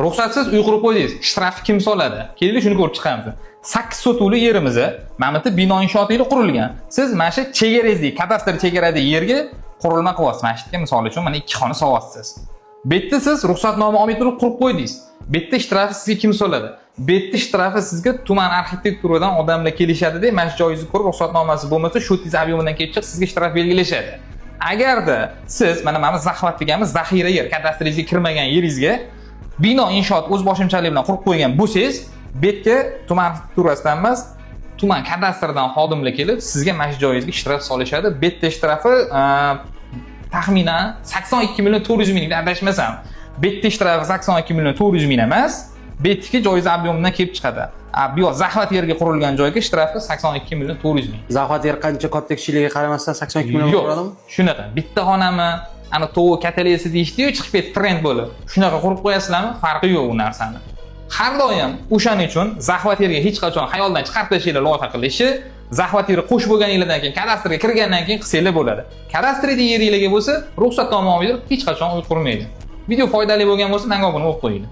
Ruxsatsiz uy qurib qo'ydingiz, shtraf kim soladi? Kelinglar, shuni ko'rib chiqamiz. 8 sotuvli yerimiz, mana bu yerda bino inshootiylar qurilgan. Siz mana shu chegarangizdagi, kadastr chegaradagi yerga qurilma qilyapsiz. Mana shu yerga, misol uchun, mana ikki xona solyapsiz. Bu yerda siz ruxsatnoma olmay turib qurib qo'ydingiz. Bu yerda shtrafi sizga kim soladi? Bu yerda shtrafi sizga tuman arxitekturadan odamlar kelishadi-da, mana shu joyingizni ko'rib, ruxsatnomasi bo'lmasa, shu объем idan kelib chiqib sizga shtraf belgilashadi. Agarda siz mana захват deganimiz zaxira yer, kadastringizga kirmagan yeringizga bino inshoot o'z boshimchalik bilan qurib qo'ygan bo'lsangiz, bu yerga tuman arxitekturasidan emas, tuman kadastrdan xodimlar kelib sizga mana shu joyingizga shtraf solishadi. Bu yerda shtrafi taxminan 82 million 400 ming, adashmasam. Bu yerda shtrafi 82 million 400 ming emas, bu yerdagi joyingiz объем idan kelib chiqadi. A bu yoq захват yerga qurilgan joyga shtrafi 82 million 400 ming. Захват yer qancha katta kishiligiga qaramasdan 82 million Yo'q, bo'ladimi? Shunaqa. Bitta xonami, ana tovuq katalesi deyishdi-yu, chiqib ketdi trend bo'lib. Shunaqa qurib qo'yasizlarmi? Farqi yo'q u narsani. Har doim o'shaning uchun захват yerga hech qachon xayoldan chiqarib tashlanglar loyiha qilishi, захват yeri qo'sh bo'lganinglardan keyin, kadastrga kirgandan keyin qilsanglar bo'ladi. Kadastrda yeringlarga bo'lsa, ruxsatnoma olib hech qachon uy qurmaydi. Video foydali bo'lgan bo'lsa, menga obuna bo'lib qo'yinglar.